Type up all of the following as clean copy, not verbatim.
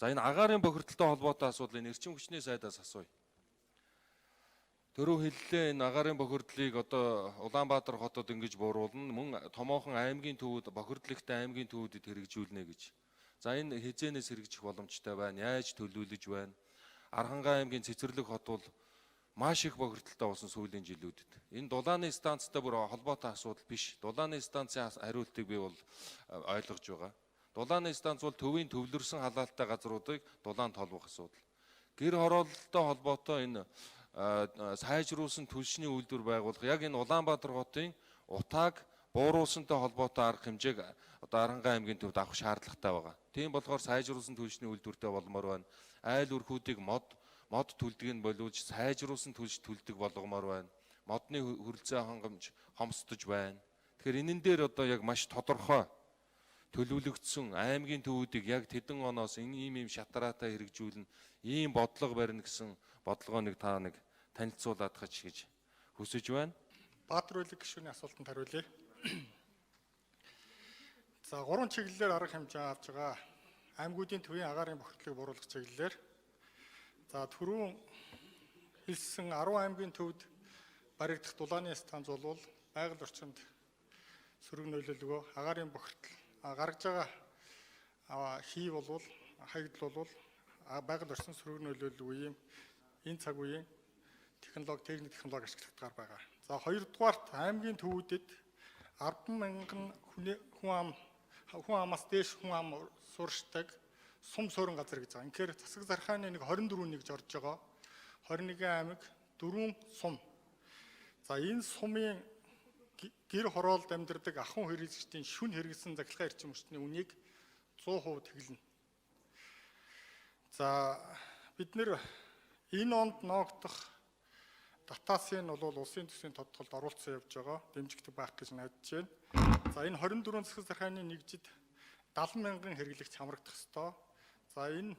За, энэ агаарын бохирдолтой холбоотой асуудал энэ эрчим хүчний сайдаас асууя. Төрөө хэллээ, энэ агаарын бохирдлыг одоо Улаанбаатар хотод ингэж бууруулна, мөн томоохон аймгийн төвүүд, бохирдол ихтэй аймгийн төвүүдэд хэрэгжүүлнэ гэж. За, энэ хэзээнээс хэрэгжих боломжтой байна, яаж төлөвлөж байна? Архангай аймгийн Цэцэрлэг хот бол маш их бохирдолтой болсон сүүлийн жилүүдэд. Энэ дулааны станцтай бүр холбоотой асуудал биш. Дулааны станцын хариултыг би бол ойлгож байгаа. Дулааны станц бол төвийн төвлөрсөн халаалтай газруудыг дулаан толбох асуудал. Гэр хорооллолтой холбоотой энэ сайжруулсан түлшний үйлдвэр байгуулах, яг энэ Улаанбаатар хотын утааг бууруулсантай холбоотой арга хэмжээг одоо Архангай аймгийн төвд авах шаардлагатай байгаа. Тийм болохоор сайжруулсан түлшний үйлдвэртэй болмоор байна. Айл өрхүүдийг мод түлдгийг нь болиулж сайжруулсан түлш түлдэг болгомоор байна. Модны хүрэлцээ хангамж хомсдож байна. Тэгэхээр энэн дээр одоо яг маш тодорхой төлөвлөгдсөн аймгийн төвүүдийг яг тэдэн оноос энэ ийм ийм шатраатай хэрэгжүүлнэ, ийм бодлого барина гэсэн бодлогоо нэг та нэг танилцуулаад хач гэж хүсэж байна. Баатар Үлэг гишүүний асуултанд хариулъя. За, гурван чиглэлээр арга хэмжээ авч байгаа. Аймагуудын төвийн агаарын бохирдлыг бууруулах чиглэлээр, за, түрүүн хэлсэн 10 аймгийн төвд баригдах дулааны станц бол байгаль орчинд сөрөг нөлөөлгөө, агаарын бохирдол гаргаж байгаа хий болвол хаягдал бол байгаль орчин сөрөг нөлөөлөл үеийн энэ цаг үеийн технологи, техник технологи ашиглагдгаар байгаа. За, хоёрдугаарт аймгийн төвүүдэд 10 мянган хүн амаас дээш хүн ам суршдаг сум суурин газар гэж байгаа. Инхээр засаг зархааны нэг 24 нэг гэж орж байгаа. 21 аймаг, 4 сум. За, энэ сумын гэр хороолд амьдардаг ахуйн хэрэглэгчдийн шүн хэрэглэсэн захилгаан эрчим хүчний үнийг 100% тэглэнэ. За, бид нэр энэ онд ноогдох датасын нь бол улсын төсвийн тодтолд оруулсан явж байгаа. Дэмжигдэх байх гэж найдаж байна. За, энэ 24 засаг зархааны нэгжид 70 мянган хэрэглэгч хамрагдах ёстой. За, энэ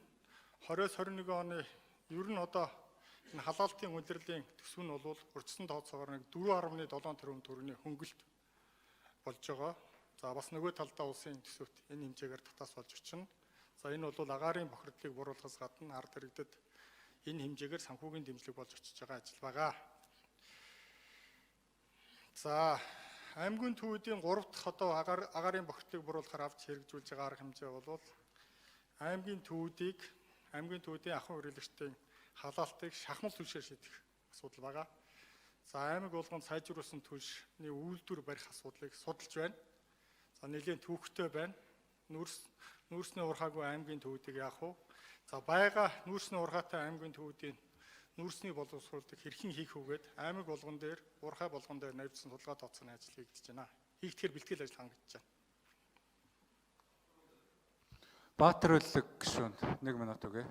20-с 21 оны ер нь одоо энэ халаалтын удирдлын төсөв нь бол урьдчилан тооцоогоор нэг 4.7 тэрбум төгрөгийн хөнгөлт болж байгаа. За, бас нөгөө талдаа улсын төсөвт энэ хэмжээгээр татаас болж очино. За, энэ бол агаарын бохирдлыг бууруулахаас гадна ард иргэдэд энэ хэмжээгээр санхүүгийн дэмжлэг болж очиж байгаа ажил байгаа. За, аймгийн төвүүдийн 3 дахь одоо агаарын бохирдлыг бууруулахаар авч хэрэгжүүлж байгаа арга хэмжээ бол аймгийн төвүүдийг аймгийн төвүүдийн ахуйн хэрэглэгчдийн халаалтыг шахмал түлшээр шийдэх асуудал байгаа. За, аймаг болгонд сайжруулсан түлшний үйлдвэр барих асуудлыг судалж байна. За, нэлээд түүхтэй байна. Нүүрсний урхаагүй аймгийн төвүүдийг яах вэ? За, байгаа нүүрсний урхаатай аймгийн төвүүдийн нүүрсний боловсруулалтыг хэрхэн хийх үгээд аймаг болгон дээр, урхаа болгон дээр навьдсан судалгаа тооцооны ажил хийгдэж байна. Хийгдэхээр бэлтгэл ажил хангагдж байна. Баатар Үлэг гишүүнд 1 минут өгье.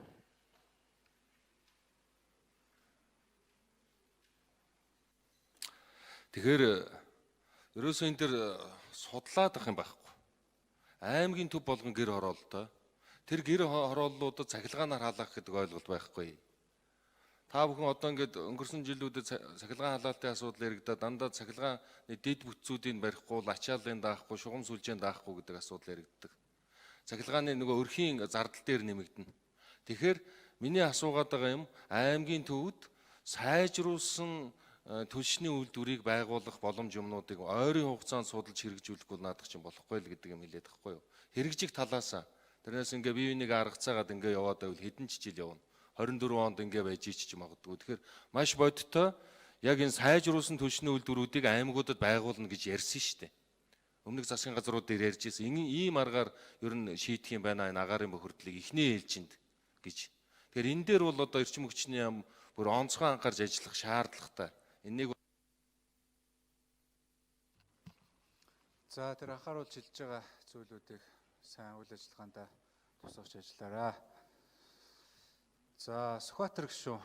Тэгэхээр ерөөсөө энэ дэр судлаад ах юм байхгүй. Аймгийн төв болгон гэр хороолтой. Тэр гэр хорооллуудад цахилгаанаар халаах гэдэг ойлголт байхгүй. Та бүхэн одоо ингээд өнгөрсөн жилүүдэд цахилгаан халаалтын асуудал яригдаад дандаа цахилгааны дэд бүтцүүдийг барихгүй, ачааллын даахгүй, шугам сүлжээнд даахгүй гэдэг асуудал яригддаг. Цахилгааны нөгөө өрхийн зардал дээр нэмэгдэнэ. Тэгэхээр миний асуугаад байгаа юм, аймгийн төвд сайжруулсан түлшний үйлдвэрийг байгуулах боломж юмнуудыг ойрын хугацаанд судалж хэрэгжүүлэхгүй наадах чинь болохгүй л гэдэг юм хэлээд байхгүй юу? Хэрэгжих талаас тэрнээс ингээ бие биенийг аргацаагаад ингээ яваад байвал хэдэн ч жил явна. 24 онд ингээ байж ич магадгүй. Тэгэхээр маш бодиттой яг энэ сайжруулсан түлшний үйлдвэрүүдийг аймагуудад байгуулна гэж ярьсан шүү дээ. Өмнөх засгийн газрууд дээр ярьж ирсэн. Ийм аргаар ер нь шийдэх юм байна энэ агаарын бохирдлыг эхний ээлжинд гэж. Тэгэхээр энэ дээр бол одоо эрчим хүчний яам бүр онцгой анхаарч ажиллах шаардлагатай. Энийг За, тэр анхааруулж хэлж байгаа зүйлүүдийг сайн үйл ажиллагаанд тусгаж ажиллаарай. За, Сүхбаатар гишүүн.